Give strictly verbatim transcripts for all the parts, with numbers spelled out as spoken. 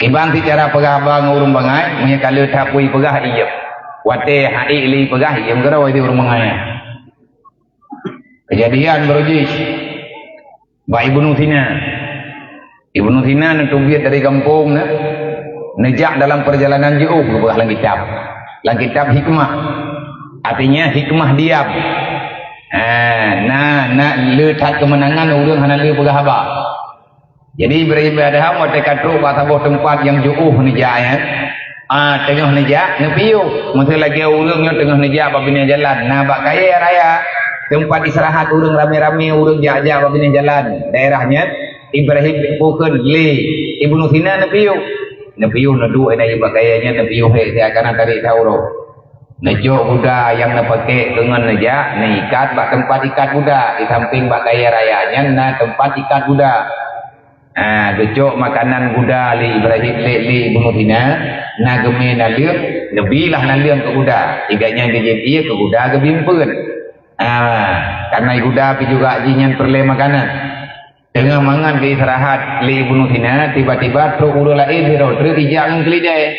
Iban sicara peugah haba ngon ureuëng bangai, meunyoe ka le that peue ipeugah, iem. Watée hana ék lé ipeugah, iem keudroe di ureuëng bangai. Keujadian baroe jih bak Ibnu Sina. Ibnu Sina neuteubiet dari gampông na, neujak dalam perjalanan jiôh, geupeugah lam kitab. Lam kitab hikmah. Artinya hikmah diam. Ha, na, na le that keumeunangan ureuëng hana le peugah haba. Jadi, Ibrahim bin Adham watée ka trok bak saboh teumpat nyang jiôh neujak, ya. Ah, teungoh neujak, neupiôh. Meusé lagée ureuëng nyoe teungoh neujak bak binéh jalan, na bak kayée raya, teumpat istirahat ureuëng ramé-ramé, ureuëng jak-jak bak binéh jalan. Daerah nyan, Ibrahim pukon lé Ibnu Sina neupiôh. Neupiôh neuduek inan bak kayée nyan, neupiôh hé siat kana tarék that uroe. Neujok guda nyang neupakék deungon neujak, neuikat bak teumpat ikat guda, di sampéng bak kayée raya nyan na teumpat ikat guda. Ha, geucok makanan guda lé Ibrahim lé, lé Ibnu Sina, na geumé naleueng, neubilah naleueng keu guda. Sigoe nyan geujép ié keu guda geubi eumpeuen. Ha, karna guda pih juga jih nyan peureulée makanan. Teungoh mangat geuistirahat lé Ibnu Sina, tiba-tiba trok ureuëng laén sidroe treuk ijak ngon keulidée.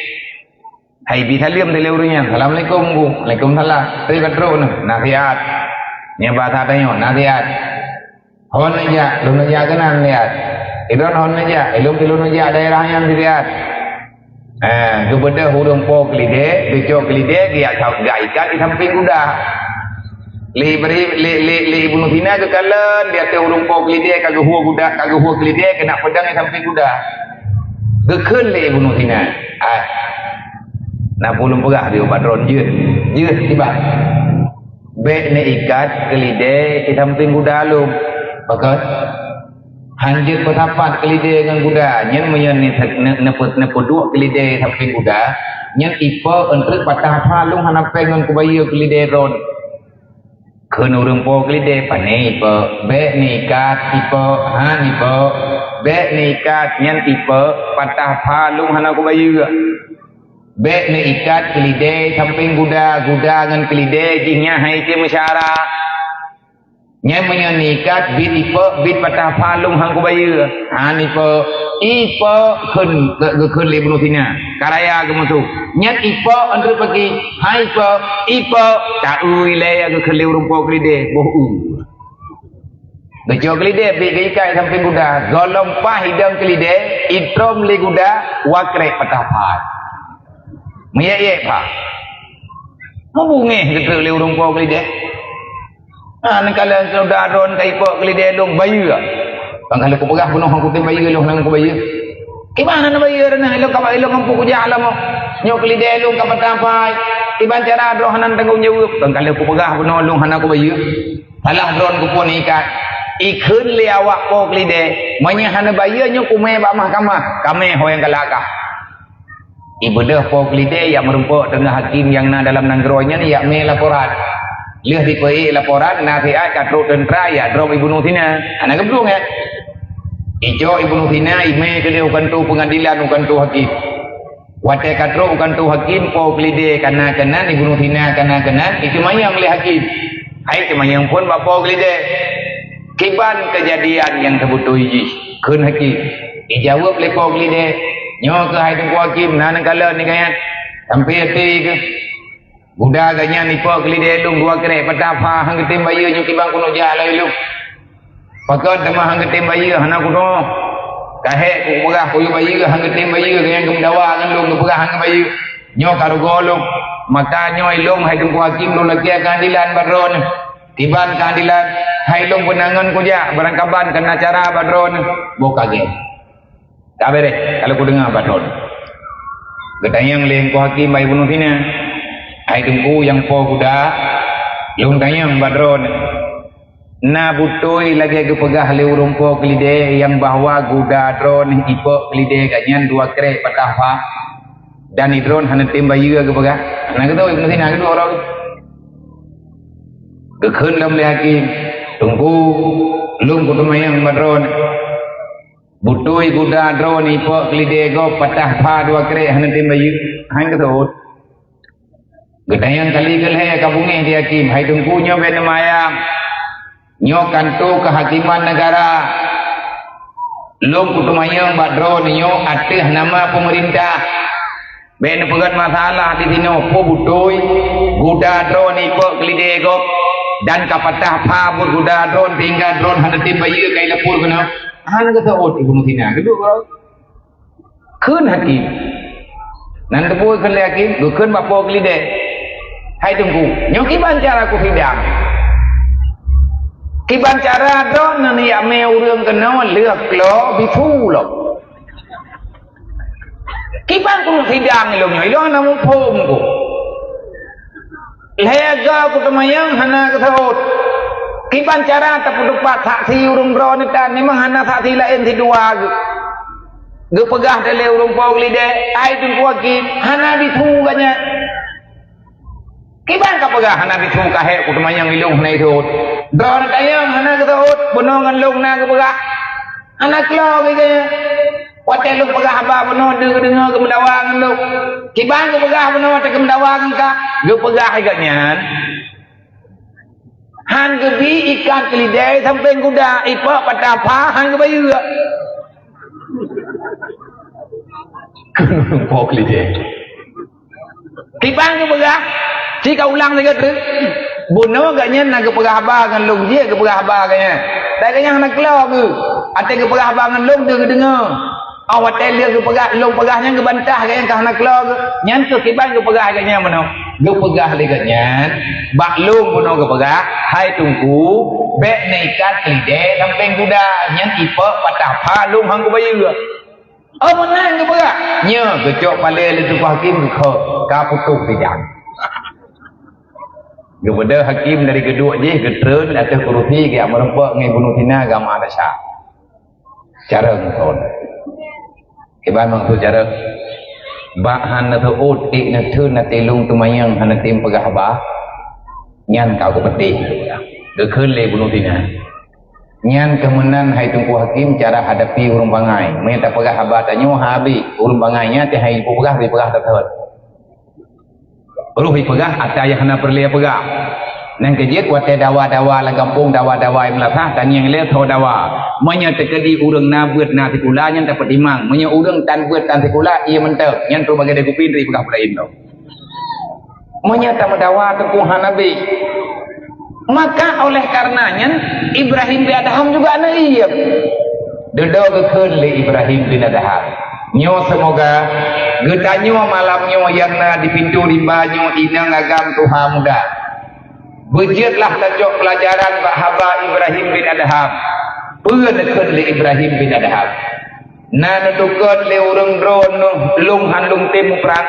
Hai, bi saleuem lé ureuëng nyan, "Assalamualaikum, Guru." "Waalaikumsalam." "Treuk ka trok nyoe, na siat." Nyan bahasa tanyoe, "Na siat." "Hon neujak?" "Lôn neujak keunan siat." "Droeneuh hon neujak?" "Ilôn, ilôn neujak daerah nyan siat." Eh, geubeudôh ureuëng po keulidée, geucok keulidée, geujak, geujak ikat di sampéng guda. Lé Ibrahim, lé, lé, lé Ibnu Sina geukalon di ateueh ureuëng po keulidée ka geuhue guda, ka geuhue keulidée keunak peudong di sampéng guda. Geukheun lé Ibnu Sina, "Ai, na peue lôn peugah di ubak droen jeuet, jeuet tiba. Bék neuikat keulidée di sampéng guda lôn." Pakon? "Han jeuet peusapat keulidée ngon guda, nyan meunyoe ne-, ne-, neupeu-, neupeuduek keulidée sampéng guda, nyan ipe eunteuk patah pha lôn hana péng ngon kubayeue keulidée droen." Kheun ureuëng po keulidée, "Pane ipe?" "Bék neuikat ipe, han ipe. Bék neuikat nyan ipe, patah pha lôn hana kubayeue. Bék neuikat keulidée sampéng guda, guda ngon keulidée jih nyan hai item meusyara. Nyan meunyoe neuikat bit ipe, bit patah pha lôn han kubayeue." "Han ipe." "Ipe," kheun, geukheun lé Ibnu Sina. Ka raya geumeusu. "Nyan ipe eunteuk paki?" "Han ipe." "Ipe." Taeu ilée geukheun lé ureuëng po keulidée, boh u. Geucok keulidée, bék geuikat sampéng guda. Gohlom paih idong keulidée, itrom lé guda, dua krék patah pha. Meuyek-yek pha. Meubungéh geutreuk lé ureuëng po keulidée. "Ah, neukalon syedara droen ka ipe keulidée lôn bayeue." "Ban ka lheueh kupeugah bunoe han kutem bayeue lôn, hana kubayeue." "Kiban hana bayeue, droeneuh ilôn ka ba-, ilôn mampu kujak lam nyoe keulidée lôn ka patah pha. Kiban cara droen hana tanggong jaweueb." "Ban ka lheueh kupeugah bunoe lôn hana kubayeue." Salah droen keupeue neuikat. Ikheun lé awak po keulidée, "Meunyoe hana bayeue nyoe kumé bak mahkamah, kamé ho nyang galak kah." Ibeudôh po keulidée yak meurumpok teungoh hakim nyang na dalam nanggroe nyan yak mé laporan. Lheueh jipeuék laporan, na siat ka trok teuntra yak drob Ibnu Sina. Hana geublueng, eh? Ijok Ibnu Sina, imé keudeh u kantô peungadilan, u kantô hakim. Watée ka trok u kantô hakim, po keulidée kana keunan, Ibnu Sina kana keunan, iteumanyong lé hakim. Hai teumanyong phon bak po keulidée, "Kiban keujadian nyang teubeutôi jih?" kheun hakim. Ijaweueb lé po keulidée, "Nyoe keuh hai Teungku Hakim, na neukalon nyoe nyan, sampoe até keuh. Guda geuh nyan ipe keulidée lôn dua krék patah pha, han geutem bayeue nyoe kiban keuneuk jak lom ilôn. Pakon teuma han geutem bayeue, hana kunoe. Ka hék kupeugah kuyue bayeue, han geutem bayeue, geuh nyan geumeudawa ngon lôn geupeugah han geubayeue. Nyoe ka rugoe lôn. Maka nyoe ilôn hai Teungku Hakim lôn lakée keuadilan bak droeneuh. Kiban keuadilan, hai lôn peunangon kujak, barangkaban kana cara bak droeneuh." Boh ka gét. Ka beureh, ka lheueh kudeungoe bak droeneuh. Geutanyong lé Teungku Hakim bak Ibnu Sina, "Hai Teungku nyang po guda, lôn tanyong bak droeneuh. Na beutôi lagée geupeugah lé ureuëng po keulidée nyang bahwa guda droeneuh ipe keulidée geuh nyan dua krék patah pha, dan droeneuh hana tem bayeue geupeugah?" "Hana," geutanyong Ibnu Sina keudua uroe. Geukheun lom lé hakim, "Teungku, lôn kuteumanyong bak droeneuh. Beutôi guda droeneuh ipe keulidée gob patah pha dua krék hana tem bayeue?" "Han," geuseuôt. Geutanyong kali keulhée ka beungéh di hakim, "Hai Teungku, nyoe bék neumayang. Nyoe kantô keuhakiman neugara. Lôn kuteumanyong bak droeneuh nyoe ateueh nama peumeurintah. Bék neupeugét masalah di sinoe, peue beutôi guda droeneuh ipok keulidé gob dan ka patah pha buet guda droeneuh sehingga droeneuh hana tem bayeue ka ileupur keunoe? Hana geuseuôt Ibnu Sina, geuduek baroe. Kheun hakém. Nan teupeu kheun lé hakém, geukheun bak po keulidé, "Hai Teungku, nyoe kiban cara kusidang? Kiban cara droeneuh neujak mé ureuëng keunoe lheueh klo bisu lom? Kiban kusidang ilong nyoe, ilong hana muphom ku. Lhée goe kuteumanyong hana geuseuôt. Kiban cara tapeuteupat saksi ureuëng droeneuh tan, memang hana saksi laén sidua geuh." Geupeugah lé ureuëng po keulidé, "Hai Teungku Hakém, hana bisu geuh nyan." "Kiban kapeugah hana bisu, ka hék kuteumanyong ilong hana iseuôt? Droeneuh tanyong hana geuseuôt, bunoe ngon lôn na geupeugah. Hana klo geuh nyan. Watée lôn peugah haba bunoe deuh geudeungoe geumeudawa ngon lôn. Kiban geupeugah bunoe watée geumeudawa ngon ka?" Geupeugah lé geuh nyan, "Han geubi ikat keulidé sampéng guda, ipok patah pha han geubayeue." Kheun po keulidé, "Kiban geupeugah, ci ka ulang sigoe treuk. Bunoe geuh nyan na geupeugah haba ngon lôn, jeuet geupeugah haba geuh nyan. Tapi geuh nyan hana klo geuh. Watée geupeugah haba ngon lôn deuh geudeungoe. Óh watée lheueh geupeugah, lôn peugah nyan geubantah geuh nyan ka hana klo geuh. Nyan keuh kiban geupeugah geuh nyan bunoe." Geupeugah lé geuh nyan bak lôn bunoe geupeugah, "Hai Teungku, bék neuikat keulidé sampéng guda, nyan ipok patah pha lôn han kubayeue." "Oh, meunan geupeugah?" Nyoe geucok palée lé Teungku Hakém geukheun, ka putôh sidang. Geubeudôh hakém dari geuduek jih, geutreun ateueh kurusi, geujak meurumpok ngon Ibnu Sina, geujak meu'ah desya. Cara meuthon. Kiban maksud cara? Bak hana seuôt ék neutheun até lôn teumanyong hana tem peugah haba, nyan ka kupeudeh. Geukheun lé Ibnu Sina. Nyan keuh meunan hai Teungku Hakém cara hadapi ureuëng bangai. Meunyoe tapeugah haba tanyoe habéh, ureuëng bangai nyan teuh hai peugah, peugah that-that. Roh ipeugah atra nyang hana peureulée peugah. Nyang keujeuet watée dawa-dawa lam gampông, dawa-dawa nyang meulasah, tangieng lé tho dawa. Meunyoe teukeudi ureuëng na beuet na sikula nyan tapeutimang. Meunyoe ureuëng tan beuet tan sikula, ié mantong. Nyan troh bagée deh kupin ri peugah peulaén lom. Meunyoe tameudawa teungku hana beuet, maka oleh karena nyan Ibrahim bin Adham juga na ié. Dudoe geukheun lé Ibrahim bin Adham, "Nyoe seumoga geutanyoe malam nyoe nyang na di pintoe rimba nyoe inong agam tuha muda. Beujeuetlah tacok peulajaran bak haba Ibrahim bin Adham." Peue neukheun lé Ibrahim bin Adham? "Na neutukon lé ureuëng droeneuh lôn han lôn tem muprang.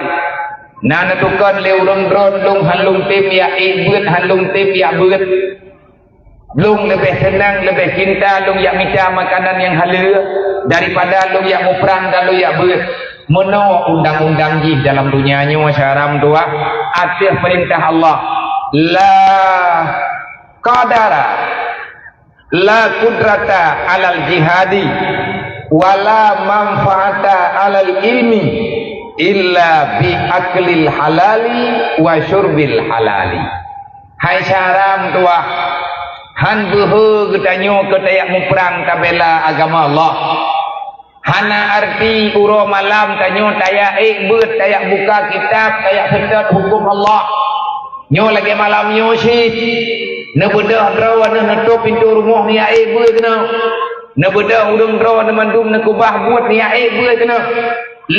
Na neutukon lé ureuëng droeneuh lôn han lôn tem jak ék beuet, han lôn tem jak beuet. Lôn leubeh seunang, leubeh cinta lôn jak mita makanan nyang haleue daripada lôn jak muprang dan lôn jak beuet." Meunoe undang-undang jih dalam donya nyoe, syedara meutuwah, ateueh peurintah Allah. La qadara, la qudrata alal jihadi, wala manfaata alal ilmi illa bi aklil halali wa syurbil halali. Hai syedara meutuwah, han beuhe geutanyoe keu tajak muprang tabela agama Allah. Hana arti uroe malam tanyoe tajak ék beuet, tajak buka kitab, tajak seutôt huköm Allah. Nyoe lagée malam nyoe cit, neubeudôh droeneuh neutôb pintoe rumoh neujak ék beuet keunoe. Neubeudôh ureuëng droeneuh mandum neukeubah buet neujak ék beuet keunoe.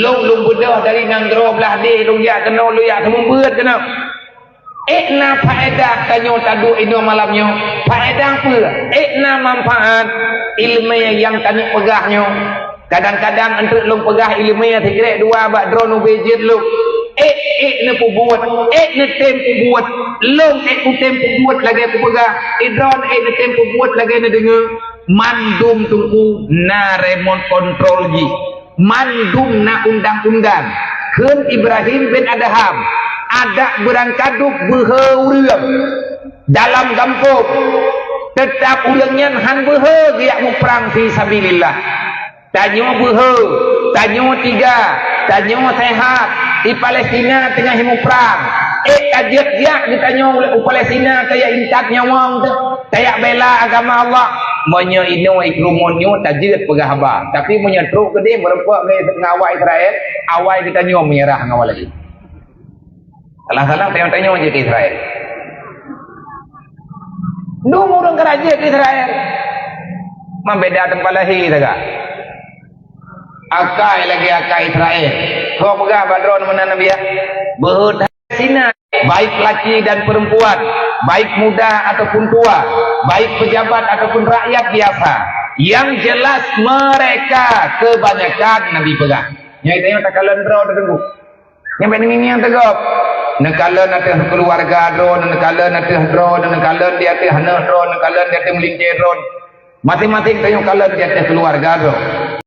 Lôn, lôn beudôh dari nanggroe blah deh lôn jak keunoe, lôn jak seumeubeuet keunoe. Ék na faedah tanyoe taduek inoe malam nyoe? Faedah peue? Ék na manfaat ileumé nyang taneuk peugah nyoe? Kadang-kadang eunteuk lôn peugah ileumé sikrek dua bak droeneuh ubé jeuet lôn. Ék, ék neupeubuet, ék neutem peubuet. Lôn ék kutem peubuet lagée kupeugah, idroeneuh ék neutem peubuet lagée neudeungoe. Mandum teungku na remote control jih. Mandum na undang-undang. Kheun Ibrahim bin Adham, adak beurangkaduek beuhe ureuëng dalam gampông, teutab ureuëng nyan han beuhe geujak muprang fi sabilillah. Tanyoe beuhe, tanyoe tiga, tanyoe sehat, di Palestina teungoh muprang. Ék ka jeuet jak geutanyoe u Palestina tajak intat nyawa, tajak bela agama Allah. Meunyoe inoe i keurumun nyoe tajeuet peugah haba, tapi meunyoe trok keudeh meureumpok ngon awak Israel, awai geutanyoe meunyeurah ngon awak laén. Salah-salah tanyoe-tanyoe jeuet keu Israel. Dum ureuëng ka rajin keu Israel. Mambeda teumpat lahé saga. Akai lagée akai Israel. Kau peugah bak droe meunan Nabi ya. Beuheuet Sina, baik laki dan perempuan, baik muda ataupun tua, baik pejabat ataupun rakyat biasa. Yang jelas mereka kebanyakan Nabi peugah. Nyai tengok takalon droe teungku. Nyampe ngieng-ngieng teugop. Neukalon ateueh keuluwarga droe, neukalon ateueh droe, neukalon di ateueh aneuk droe, neukalon di ateueh meulintée droe. Maséng-maséng tanyoe kalon di ateueh keuluwarga droe.